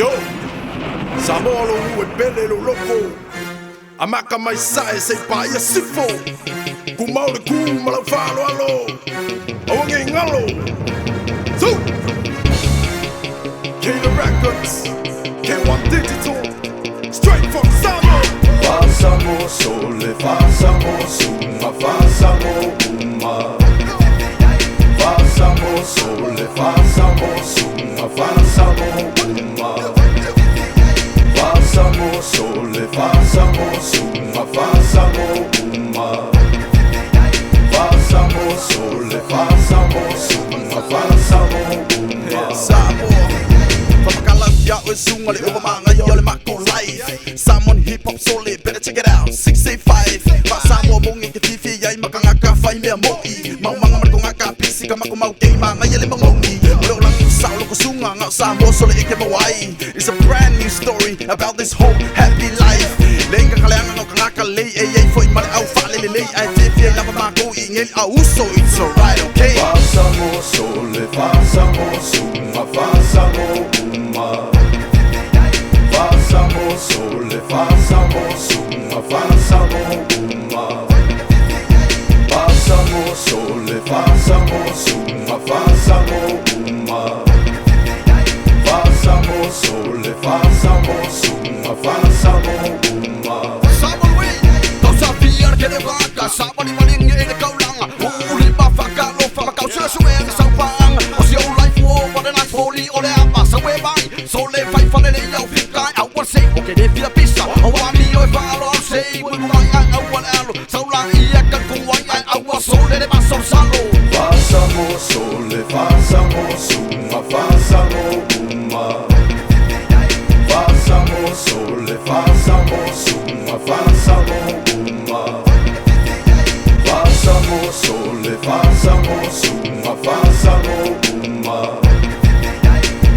Yo! Samoa lou nuu e pele lou loto. Amata mai Sae seia paia Sifo. Tumau le tu ma lau faaaloalo. Aua nei galo. Su! Kayla Records, K1 Digital, straight from Samoa. Faasamo sole, faasamo sunga, faasamo uma. Faasamo sole, faasamo sunga, faasamo uma. Faasamo sole, faasamo sunga, faasamo uma. Faasamo sole, faasamo sunga, faasamo uma. Samoa Famakala ia oe suga le ova magaia o le makou life. Samoan hip hop sole, better check it out. 685 Faa-Samoa mogi e te fiafia ai ma tagata fai mea mo'i. Maumaga ma le togaka pisi ka mako mau kei magaia le maumauni. O le olagi saoloko suga ga o Samoa sole e ke maua ai. It's a brand new story about this whole happy life. Le gagaleaga o tagata lei e iai foi ma le au faalelelei ae fiafia lava makou i ngeli au uso. It's alright, okay. Faasamo sole, faasamo sunga, faasamo uma. Faasamo sole, faasamo sunga, faasamo uma. Faasamo sole, faasamo sunga, faasamo uma. Faasamo sole, faasamo sunga, faasamo uma. Samoa tau safia le kele vaka sa mali mali e le kaulanga o le mafaka lo fa makau sua sue ka sau panga o si o life o what a nice holy o le apa sa we mai so le fai fa le au fika au wa se o ke le fia pisa o wa mi o fa lo se we mai ai au wa alo sau la ia ka ku ai ai au wa so le ma so salo. Faasamo sole, faasamo sunga, faasamo uma. Faasamo sole, faasamo sunga, faasamo uma. Faasamo sole, faasamo sunga, faasamo uma.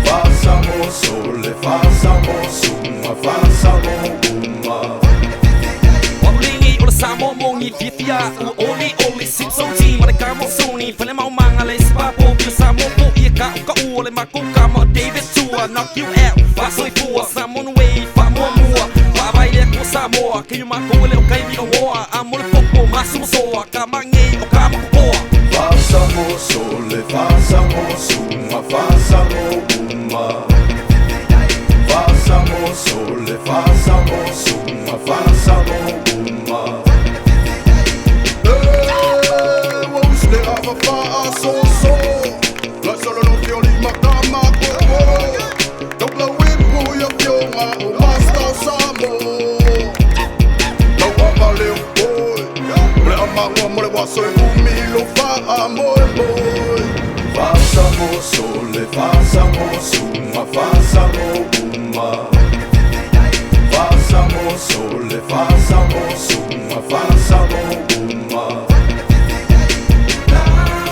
Faasamo sole, faasamo sunga, faasamo uma. Wauligi o le Samoa mogi fiafia ua oli oli sipsoti ma le kamosoni fale maumaga le sipapo pio Samoa fo'i e ka'uka'u o le makou kama o David Tua knock you out faasoifua Samoan way faamuamua faavai le Atua Samoa keio makou e le o kaimi oa a mo le popo masumasoa kamagei o kamakokoa. Faasamo sole, faasamo sunga, faasamo uma. Faasamo sole, faasamo sunga, faasamo uma. Eh, ua usi le ava faasoso. Laisolo no fioli makamakoko. Taula uipu ia fioga o Master Samoa. Lau ava leo oi. O le amagoa mo le waso e umi lo faamoemoe. Faasamo sole, faasamo sunga, faasamo uma. Faasamo sole, faasamo sunga, faasamo uma.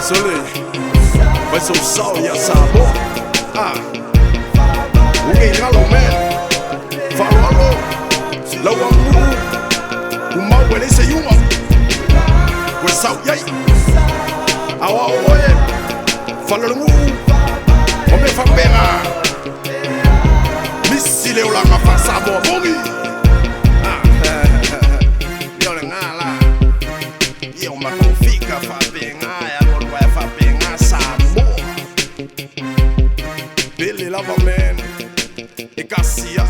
Sole, vai sou sao ia Samoa. Ah, ugei galo man. Faaaloalo, lau aganuu, tumau e leai se iuga. Ue sau i ai. Aoao oe, fale o le nuu, o mea faapena. Misi le olaga faa-Samoa mogi. Ah, ia o lagā la. Ia o matou fika faapena e alualu ai faapena Samoa. Pele lava man. E kasia.